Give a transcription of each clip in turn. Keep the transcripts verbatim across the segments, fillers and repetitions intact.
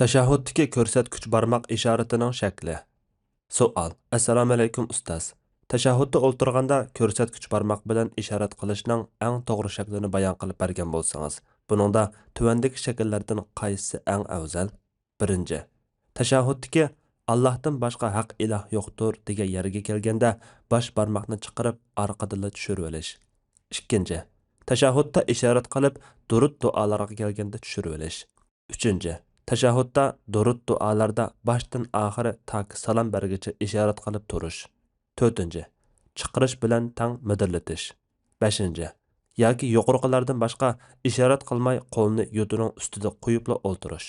تەشەھھۇدتىكى كۆرسەتكۈچ بارماق ئىشارىتىنىڭ شەكلى. سوئال: ئەسسالامۇئەلەيكۇم ئۇستاز. تەشەھھۇدتا ئولتۇرغاندا كۆرسەتكۈچ بارماق بىلەن ئىشارەت قىلىشنىڭ ئەڭ توغرا شەكلىنى بايان قىلىپ بەرگەن بولسىڭىز، بۇنىڭدا تۆۋەندىكى شەكىللەردىن قايسىسى ئەڭ ئەۋزەل؟ بىرىنچى، تەشەھھۇدتىكى «ئاللاھتىن باشقا ھەق ئىلاھ يوقتۇر» دېگەن يەرگە كەلگەندە باش بارماقنى چىقىرىپ ئارقىدىنلا چۈشۈرۈۋېلىش. ئىككىنچى، تەشەھھۇدتا ئىشارەت قىلىپ دۇرۇت دۇئالارغا كەلگەندە چۈشۈرۈۋېلىش. ئۈچىنچى، تەشەھھۇدتا دۇرۇت دۇئالاردا باشتىن ئاخىرى تاكى سالام بەرگىچە ئىشارەت قىلىپ تۇرۇش. تۆتىنچى، چىقىرىش بىلەن تەڭ مىدىرلىتىش. بەشىنچى، ياكى يۇقىرىقىلاردىن باشقا ئىشارەت قىلماي قولنى يوتىنىڭ ئۈستىدە قويۇپلا ئولتۇرۇش.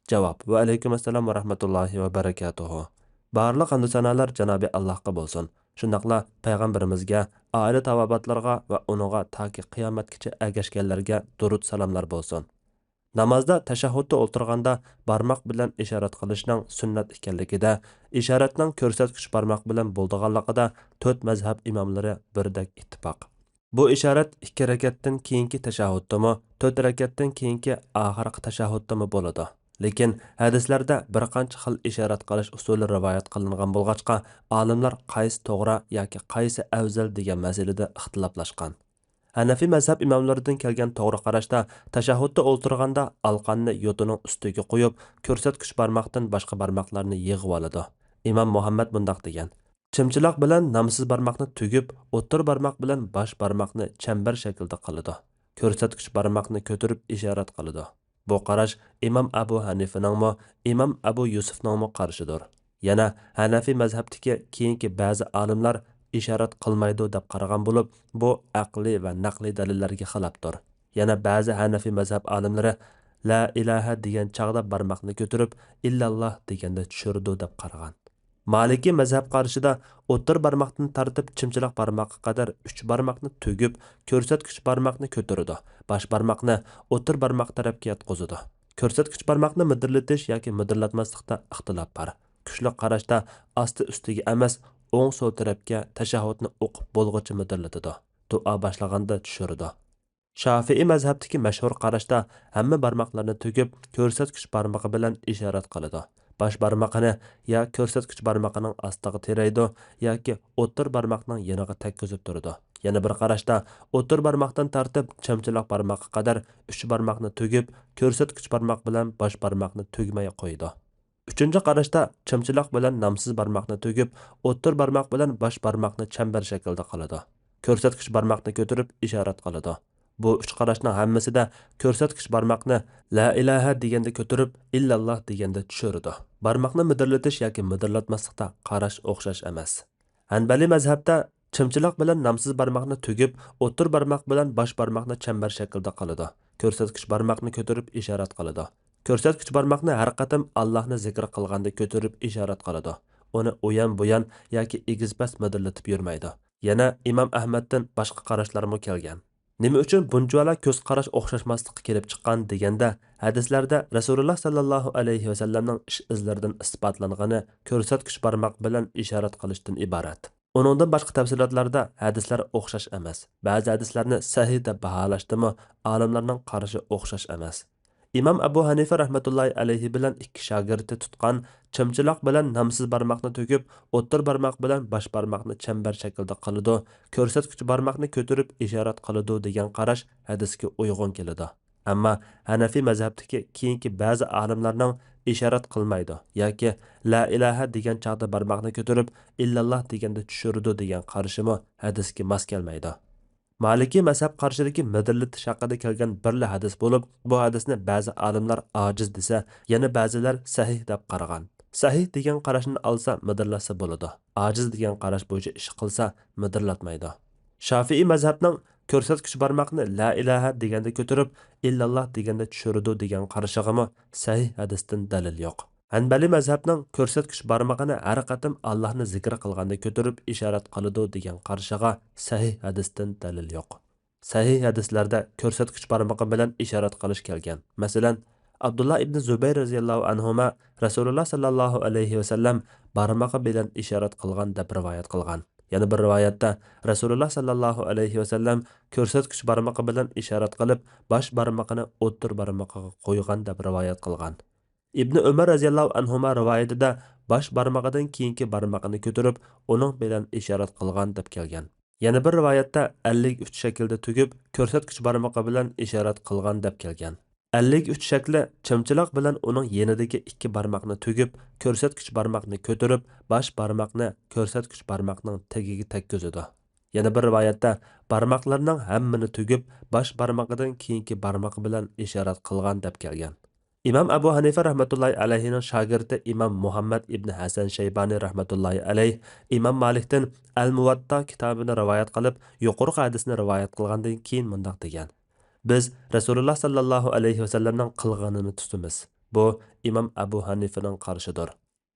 جاۋاب: ۋەئەلەيكۇم ئەسسالام ۋە رەھمەتۇللاھى ۋە بەرىكاتۇھۇ. بارلىق ھەمدۇسانالار جانابى ئاللاھقا بولسۇن. شۇنداقلا پەيغەمبىرىمىزگە، ئائىلە تاۋابىئاتلىرىغا ۋە ئۇنىڭغا تاكى قىيامەتكىچە ئەگەشكەنلەرگە دۇرۇت سالاملار بولسۇن. نامازدا تەشەھھۇدتا ئولتۇرغاندا بارماق بىلەن ئىشارەت قىلىشنىڭ سۈننەت ئىكەنلىكىدە، ئىشارەتنىڭ كۆرسەتكۈچ بارماق بىلەن بولىدىغانلىقىدا تۆت مەزھەپ ئىماملىرى بىردەك ئىتتىپاق. بۇ ئىشارەت ئىككى رەكەتتىن كېيىنكى تەشەھھۇدتىمۇ، تۆت رەكەتتىن كېيىنكى ئاخىرقى تەشەھھۇدتىمۇ بولىدۇ. لېكىن ھەدىسلەردە بىر قانچە خىل ئىشارەت قىلىش ئۇسۇلى رىۋايەت قىلىنغان بولغاچقا، ئالىملار قايسى توغرا ياكى قايسى ئەۋزەل دېگەن مەسىلىدە ئىختىلاپلاشقان. ھەنەفىي مەزھەپ ئىماملىرىدىن كەلگەن توغرا قاراشتا، تەشەھھۇدتا ئولتۇرغاندا ئالقاننى يوتىنىڭ ئۈستىگە قويۇپ، كۆرسەتكۈچ بارماقتىن باشقا بارماقلارنى يىغىۋالىدۇ. ئىمام مۇھەممەد مۇنداق دېگەن: چىمچىلاق بىلەن نامسىز بارماقنى تۈگۈپ، ئوتتۇرا بارماق بىلەن باش بارماقنى چەمبەر شەكلىدە قىلىدۇ. كۆرسەتكۈچ بارماقنى كۆتۈرۈپ ئىشارەت قىلىدۇ. بۇ قاراش ئىمام ئەبۇ ھەنىفىنىڭمۇ، ئىمام ئەبۇ يۈسۈفنىڭمۇ قارىشىدۇر. يەنە ھەنەفىي مەزھەپتىكى كېيىنكى بەزى ئالىملار ئىشارەت قىلمايدۇ دەپ قارىغان بولۇپ، بۇ ئەقلىي ۋە نەقلىي دەلىللەرگە خىلاپتۇر. يەنە بەزى ھەنەفىي مەزھەپ ئالىملىرى لا ئىلاھە دېگەن چاغدا بارماقنى كۆتۈرۈپ، ئىللاللا دېگەندە چۈشۈرىدۇ دەپ قارىغان. مالىكىي مەزھەپ قارىشىدا ئوتتۇرا بارماقتىن تارتىپ چىمچىلاق بارماققا قەدەر ئۈچ بارماقنى تۈگۈپ، كۆرسەتكۈچ بارماقنى كۆتۈرىدۇ، باش بارماقنى ئوتتۇرا بارماق تەرەپكە ياتقۇزىدۇ. كۆرسەتكۈچ بارماقنى مىدىرلىتىش ياكى مىدىرلاتماسلىقتا ئىختىلاپ بار. كۈچلۈك قاراشتا ئاستى ئۈستىگە ئەمەس، ئوڭ سول تەرەپكە تەشەھھۇدنى ئوقۇپ بولغۇچە مىدىرلىتىدۇ. دۇئا باشلىغاندا چۈشۈرىدۇ. شافىئىي مەزھەپتىكى مەشھۇر قاراشتا ھەممە بارماقلارنى تۈگۈپ، كۆرسەتكۈچ بارمىقى بىلەن ئىشارەت قىلىدۇ. باش بارمىقىنى يا كۆرسەتكۈچ بارمىقىنىڭ ئاستىغا تىرەيدۇ ياكى ئوتتۇرا بارماقنىڭ يېنىغا تەگكۈزۈپ تۇرىدۇ. يەنە بىر قاراشتا ئوتتۇرا بارماقتىن تارتىپ چىمچىلاق بارماققا قەدەر ئۈچ بارماقنى تۈگۈپ، كۆرسەتكۈچ بارماق بىلەن باش بارماقنى تۈگمەي قويىدۇ. ئۈچىنچى قاراشتا چىمچىلاق بىلەن نامسىز بارماقنى تۈگۈپ، ئوتتۇرا بارماق بىلەن باش بارماقنى چەمبەر شەكلىدە قىلىدۇ. كۆرسەتكۈچ بارماقنى كۆتۈرۈپ ئىشارەت قىلىدۇ. بۇ ئۈچ قاراشنىڭ ھەممىسىدە كۆرسەتكۈچ بارماقنى لا ئىلاھە دېگەندە كۆتۈرۈپ، ئىللاللا دېگەندە چۈشۈرىدۇ. بارماقنى مىدىرلىتىش ياكى مىدىرلاتماسلىقتا قاراش ئوخشاش ئەمەس. ھەنبەلىي مەزھەپتە چىمچىلاق بىلەن نامسىز بارماقنى تۈگۈپ، ئوتتۇرا بارماق بىلەن باش بارماقنى چەمبەر شەكلىدە قىلىدۇ. كۆرسەتكۈچ بارماقنى كۆتۈرۈپ ئىشارەت قىلىدۇ. كۆرسەتكۈچ بارماقنى ھەر قېتىم ئاللاھنى زىكىر قىلغاندا كۆتۈرۈپ ئىشارەت قىلىدۇ. ئۇنى ئۇيان-بۇيان ياكى ئېگىز-پەس مىدىرلىتىپ يۈرمەيدۇ. يەنە ئىمام ئەھمەدتىن باشقا قاراشلارمۇ كەلگەن. نېمە ئۈچۈن بۇنچىۋالا كۆز قاراش ئوخشاشماسلىققا كېلىپ چىققان دېگەندە، ھەدىسلەردە رەسۇلۇللا ساللاللاھۇ ئەلەيھى ۋەسەللەمنىڭ ئىش ئىزلىرىدىن ئىسپاتلانغىنى كۆرسەتكۈچ بارماق بىلەن ئىشارەت قىلىشتىن ئىبارەت. ئۇنىڭدىن باشقا تەپسىلاتلاردا ھەدىسلەر ئوخشاش ئەمەس. بەزى ھەدىسلەرنى سەھىھ دەپ باھالاشتىمۇ ئالىملارنىڭ قارىشى ئوخشاش ئەمەس. ئىمام ئەبۇ ھەنىفە رەھمەتۇللاھى ئەلەيھى بىلەن ئىككى شاگىرتى تۇتقان چىمچىلاق بىلەن نامسىز بارماقنى تۈگۈپ، ئوتتۇرا بارماق بىلەن باش بارماقنى چەمبەر شەكلىدە قىلىدۇ، كۆرسەتكۈچ بارماقنى كۆتۈرۈپ ئىشارەت قىلىدۇ دېگەن قاراش ھەدىسكە ئۇيغۇن كېلىدۇ. ئەمما ھەنەفىي مەزھەپتىكى كېيىنكى بەزى ئالىملارنىڭ ئىشارەت قىلمايدۇ ياكى لا ئىلاھە دېگەن چاغدا بارماقنى كۆتۈرۈپ، ئىللاللا دېگەندە چۈشۈرىدۇ دېگەن قارىشىمۇ ھەدىسكە ماس كەلمەيدۇ. مالىكىي مەزھەپ قارىشىدىكى مىدىرلىتىش ھەققىدە كەلگەن بىرلا ھەدىس بولۇپ، بۇ ھەدىسنى بەزى ئالىملار ئاجىز دېسە، يەنە بەزىلەر سەھىھ دەپ قارىغان. سەھىھ دېگەن قاراشنى ئالسا مىدىرلاتسا بولىدۇ. ئاجىز دېگەن قاراش بويىچە ئىش قىلسا مىدىرلاتمايدۇ. شافىئىي مەزھەپنىڭ كۆرسەتكۈچ بارماقنى لا ئىلاھە دېگەندە كۆتۈرۈپ، ئىللاللا دېگەندە چۈشۈرىدۇ دېگەن قارىشىغىمۇ سەھىھ ھەدىستىن دەلىل يوق. ھەنبەلىي مەزھەپنىڭ كۆرسەتكۈچ بارمىقىنى ھەر قېتىم ئاللاھنى زىكىر قىلغاندا كۆتۈرۈپ ئىشارەت قىلىدۇ دېگەن قارىشىغا سەھىھ ھەدىستىن دەلىل يوق. سەھىھ ھەدىسلەردە كۆرسەتكۈچ بارمىقى بىلەن ئىشارەت قىلىش كەلگەن. مەسىلەن، ئابدۇللا ئىبنى زۇبەير رەزىياللاھۇ ئەنھۇما رەسۇلۇللا ساللاللاھۇ ئەلەيھى ۋەسەللەم بارمىقى بىلەن ئىشارەت قىلغان دەپ رىۋايەت قىلغان. يەنە بىر رىۋايەتتە رەسۇلۇللا ساللاللاھۇ ئەلەيھى ۋەسەللەم كۆرسەتكۈچ بارمىقى بىلەن ئىشارەت قىلىپ، باش بارمىقىنى ئوتتۇرا بارمىقىغا قويغان دەپ رىۋايەت قىلغان. ئىبنى ئۆمەر رەزىياللاھۇ ئەنھۇما رىۋايىتىدە باش بارمىقىدىن كېيىنكى بارمىقىنى كۆتۈرۈپ، ئۇنىڭ بىلەن ئىشارەت قىلغان دەپ كەلگەن. يەنە بىر رىۋايەتتە ئەللىك ئۈچ شەكىلدە تۈگۈپ، كۆرسەتكۈچ بارمىقى بىلەن ئىشارەت قىلغان دەپ كەلگەن. ئەللىك ئۈچ شەكلى چىمچىلاق بىلەن ئۇنىڭ يېنىدىكى ئىككى بارماقنى تۈگۈپ، كۆرسەتكۈچ بارماقنى كۆتۈرۈپ، باش بارماقنى كۆرسەتكۈچ بارماقنىڭ تېگىگە تەگكۈزىدۇ. يەنە بىر رىۋايەتتە بارماقلىرىنىڭ ھەممىنى تۈگۈپ، باش بارمىقىدىن كېيىنكى بارمىقى بىلەن ئىشارەت قىلغان دەپ كەلگەن. ئىمام ئەبۇ ھەنىفە رەھمەتۇللاھى ئەلەيھىنىڭ شاگىرتى ئىمام مۇھەممەد ئىبنى ھەسەن شەيبانى رەھمەتۇللاھى ئەلەيھ ئىمام مالىكتىن ئەل مۇۋەتتا كىتابىنى رىۋايەت قىلىپ، يۇقىرىقى ھەدىسنى رىۋايەت قىلغاندىن كېيىن مۇنداق دېگەن: بىز رەسۇلۇللا ساللاللاھۇ ئەلەيھى ۋەسەللەمنىڭ قىلغىنىنى تۇتىمىز. بۇ ئىمام ئەبۇ ھەنىفىنىڭ قارىشىدۇر.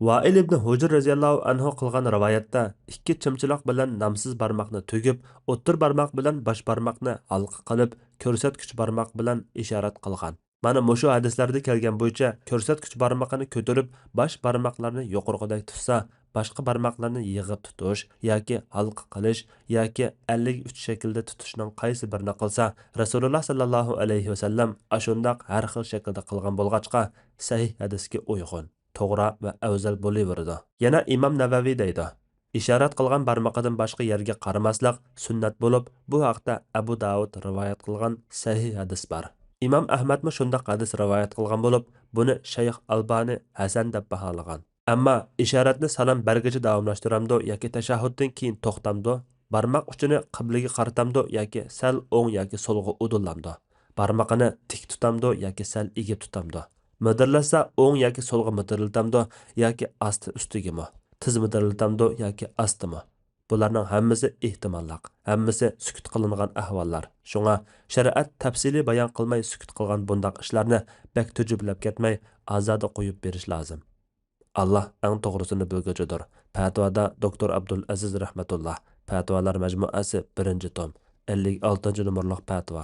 ۋائىل ئىبنى ھۇجر رەزىياللاھۇ ئەنھۇ قىلغان رىۋايەتتە ئىككى چىمچىلاق بىلەن نامسىز بارماقنى تۈگۈپ، ئوتتۇرا بارماق بىلەن باش بارماقنى ھالقا قىلىپ، كۆرسەتكۈچ بارماق بىلەن ئىشارەت قىلغان. مانا مۇشۇ ھەدىسلەردە كەلگەن بويىچە كۆرسەتكۈچ بارمىقىنى كۆتۈرۈپ، باش بارماقلارنى يۇقىرىقىدەك تۇتسا، باشقا بارماقلارنى يىغىپ تۇتۇش ياكى ھالقا قىلىش ياكى ئەللىك ئۈچ شەكىلدە تۇتۇشنىڭ قايسى بىرىنى قىلسا، رەسۇلۇللا ساللاللاھۇ ئەلەيھى ۋەسەللەم ئاشۇنداق ھەر خىل شەكىلدە قىلغان بولغاچقا، سەھىھ ھەدىسكە ئۇيغۇن، توغرا ۋە ئەۋزەل بولۇۋېرىدۇ. يەنە ئىمام نەۋەۋى دەيدۇ: ئىشارەت قىلغان بارمىقىدىن باشقا يەرگە قارىماسلىق سۈننەت بولۇپ، بۇ ھەقتە ئەبۇ داۋۇد رىۋايەت قىلغان سەھىھ ھەدىس بار. ئىمام ئەھمەدمۇ شۇنداق ھەدىس رىۋايەت قىلغان بولۇپ، بۇنى شەيخ ئالبانى ھەسەن دەپ باھالىغان. ئەمما ئىشارەتنى سالام بەرگۈچە داۋاملاشتۇرامدۇ ياكى تەشەھھۇدتىن كېيىن توختامدۇ؟ بارماق ئۇچىنى قىبلىگە قارىتامدۇ ياكى سەل ئوڭ ياكى سولغا ئۇدۇللامدۇ؟ بارمىقىنى تىك تۇتامدۇ ياكى سەل ئېگىپ تۇتامدۇ؟ مىدىرلاتسا ئوڭ ياكى سولغا مىدىرلىتامدۇ ياكى ئاستا ئۈستىگىمۇ؟ تېز مىدىرلىتامدۇ ياكى ئاستىمۇ؟ بۇلارنىڭ ھەممىسى ئېھتىماللىق، ھەممىسى سۈكۈت قىلىنغان ئەھۋاللار. شۇڭا شەرىئەت تەپسىلىي بايان قىلماي سۈكۈت قىلغان بۇنداق ئىشلارنى بەك تۈجۈبىلەپ كەتمەي، ئازادە قويۇپ بېرىش لازىم. ئاللا ئەڭ توغرىسىنى بىلگۈچىدۇر. پەتىۋادا دوكتور ئابدۇل ئەزىز رەھمەتۇللا، پەتىۋالار مەجمۇئەسى، بىرىنچى توم، ئەللىك ئالتىنچى نومۇرلۇق پەتىۋا.